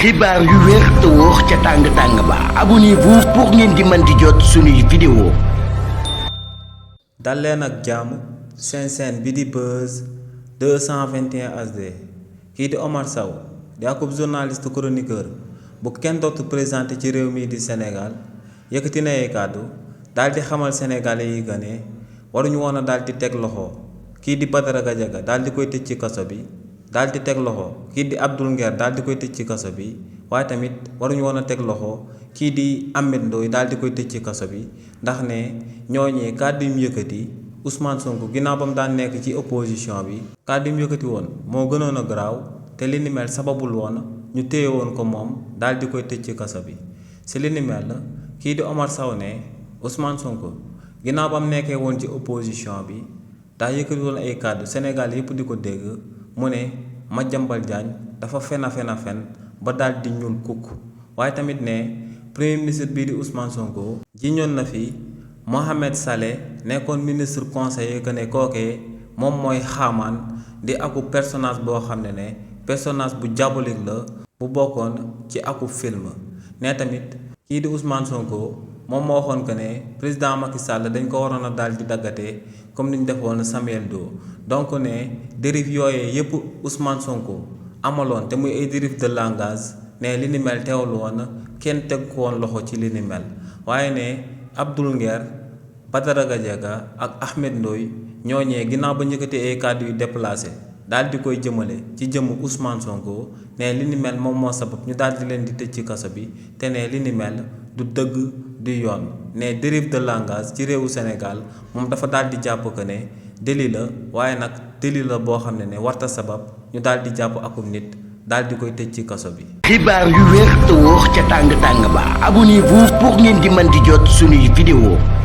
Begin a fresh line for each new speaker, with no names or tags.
xibaar yu wér te wóor ca tàng ba abonnez-vous pour ngeen di mën di jot suñuy vidéo.
dal leen ak jàmm seen chaîne bi di Buzz 221 HD kii di Omar Sow di akub journaliste chroniqueur bu kenn dootu présenté ci réew mi di Sénégal yëkkati na ay kàddu daal di xamal sénégalais yi ne waruñu woon a daal di teg loxo kii di Badara Gadiaga daal di koy tëj ci kaso bi. daal di teg loxo kii di Abdoul Nguer daal di koy tëj ci kaso bi waaye tamit waruñu woon a teg loxo kii di Ahmed Ndoye daal di koy tëj ci kaso bi ndax ne ñooñee kàddu yu mu yëkkati Ousmane Sonko ginnaaw ba mu daan nekk ci opposition bi kàddu yu mu yëkkati woon moo gënoon a garaaw te li ni mel sababul woon ñu téye woon ko moom daal di koy tëj ci kaso bi si li ni mel kii di Omar Sow ne Ousmane Sonko ginnaaw ba mu nekkee woon ci opposition bi daa yëkkati woon ay kàddu Sénégal yëpp di ko dégg. mu ne Madiambal Diagne dafa fen ba daal di ñuul kukk waaye tamit ne premier ministre bii di Ousmane Sonko jiñoon na fi Mohamed Saleh nekkoon ministre conseiller que ne kookee moom mooy xaamaan di aku personnage boo xam ne personnage bu diabolique la bu bokkoon ci aku film ne tamit kii di Ousmane Sonko moom moo waxoon que ne président Macky Sall dañ ko waroon a daal di daggatee comme ni ñu defoon Samuel Doe donc ne dérive yooyee yëpp Ousmane Sonko amaloon te muy ay dérive de langage ne li ni mel teewul woon kenn teg ko woon loxo ci li ni mel waaye ne Abdoul Nguer Badara Gadiaga ak Ahmed Ndoye ñooñee ginnaaw ba njëkkatee ay kàddu yu déplacé daal di koy jëmale ci jëmm Ousmane Sonko ne li ni mel moom moo sabab ñu daal di leen di tëj ci kaso bi te ne li ni mel du dëgg du yoon ne dérive de langage ci réewu Sénégal moom dafa daal di jàpp que ne délit la waaye nag délit la boo xam ne warta sabab ñu daal di jàpp akum nit daal di koy tëj ci kaso bi.
xibaar yu wér te wóor ca tàng ba abonnez-vous pour ngeen di mën di jot suñuy vidéo.